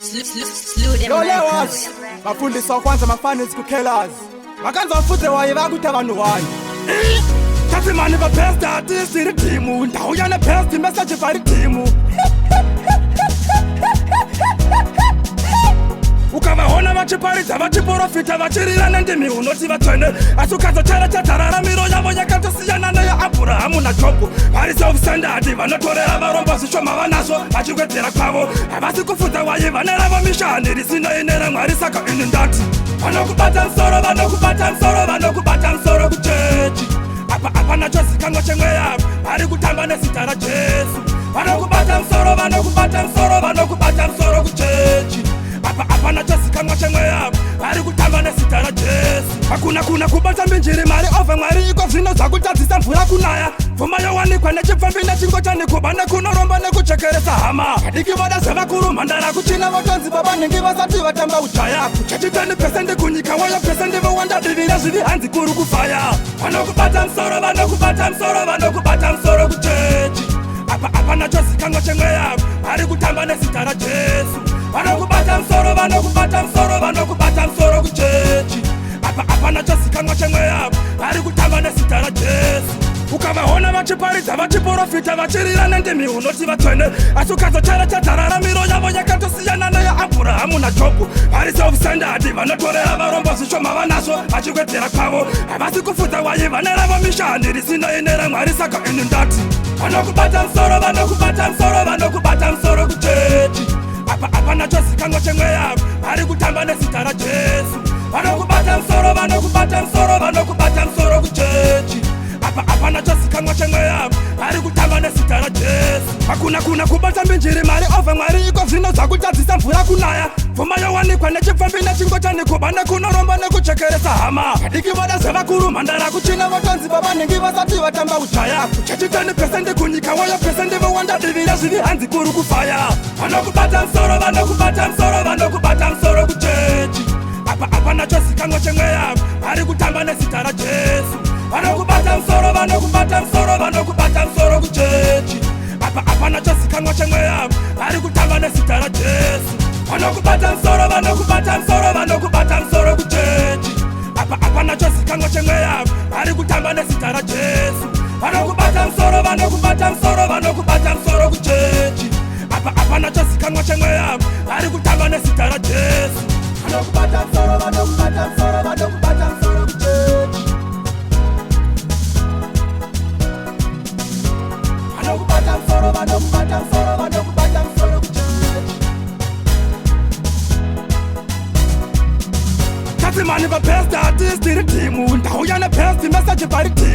Slew them Lolewas vafundisi kwanza mafanisi kukhelaz vakanzi vafudze waye vakuita vanhu wani tasimani va best artist ridhimu ndhawu ya ne best message va ridhimu. Ukavaona vachiparidza, vachiprofita, vachirira nendimi, unoti vatsvene, asi ukazocherechedza raramiro yavo yakatosiyana neyaAbhurahamu naJobhu. Vari self-centered, vanotorera varombo zvishoma vanazvo vachiwedzera kwavo. Havasi kufudza wayi, vane ravo mission risina inera Mwari. Saka ini ndati vanokubata musoro, vanokubata musoro, vanokubata musoro kuchechi apa hapana chozikanwa chemweya, vari kutamba nezita raJesu. Vanokubata musoro, vanokubata musoro, vanokubata musoro kuchechi apa hapana chozikanwa chemweya, vari kutamba nezita raJesu. Hakuna kuna kubata mbinjiri mari over Mwari. Iko zvino zvakutadzisa mvura kunaya, pfuma yowanikwa nechipfambi nechingochani, kuba nekunoromba nekuchekeresa hama. Vadiki voda zvevakuru, mhandara kuchina votonzi babanhingi vasati vatamba ujaya. Kuchechi 20% kunyika woyo percent vowanda, divi rezvivi hanzi kuri kufaya. Vanokubata musoro, vanokubata musoro, vanokubata musoro kuchechi apa hapana chozikanwa chemweya, vari kutamba nezita raJesu. Vanokubata musoro, vanokubata musoro, vanokubata musoro kuchechi apa hapana chozikanwa chemweya, vari kutamba nezita raJesu. Ukavaona vachiparidza, vachiprofita, vachirira nendimi, unoti vatsvene, asi ukazocherechedza raramiro yavo yakatosiyana neyaAbhurahamu naJobhu. Vari self-centered, vanotorera varombo zvishoma vanazvo vachiwedzera kwavo. Havasi kufudza wayi, vane ravo mission risina inera Mwari. Saka ini ndati vanokubata musoro, vanokubata musoro, vanokubata musoro kuchechi apa hapana chozikanwa chemweya, vari kutamba nezita raJesu. Vanokubata musoro, vanokubata musoro, vanokubata musoro kuchechi apa hapana chozikanwa chemweya, vari kutamba nezita raJesu. Hakuna kuna kubata mbinjiri mari over Mwari. Iko zvino zvakutadzisa mvura kunaya, pfuma yowanikwa nechipfambi nechingochani, kuba nekunoromba nekuchekeresa hama. Vadiki voda zvevakuru, mhandara kuchina votonzi babanhingi vasati vatamba ujaya. Kuchechi 20% kunyika woyo percent vowanda, divi rezvivi hanzi kuri kufaya. Vanokubata musoro, vanokubata musoro, vanokubata musoro kuchechi apa hapana chozikanwa chemweya, vari kutamba nezita raJesu. Vanokubata musoro, vanokubata musoro, vanokubata musoro kuchechi apa hapana chozikanwa chemweya, vari kutamba nezita raJesu. Vanokubata musoro, vanokubata musoro, vanokubata musoro kuchechi apa hapana chozikanwa chemweya, vari kutamba nezita raJesu. Vanokubata musoro, vanokubata musoro, vanokubata musoro kuchechi apa hapana chozikanwa chemweya, vari kutamba nezita raJesu. Vanokubata musoro, vanokubata musoro, vanokubata musoro kuchechi. Vanokubata musoro, vanokubata musoro, vanokubata musoro kuchechi. Tasimani va best artist ridhimu ndauya nebest message paridhimu.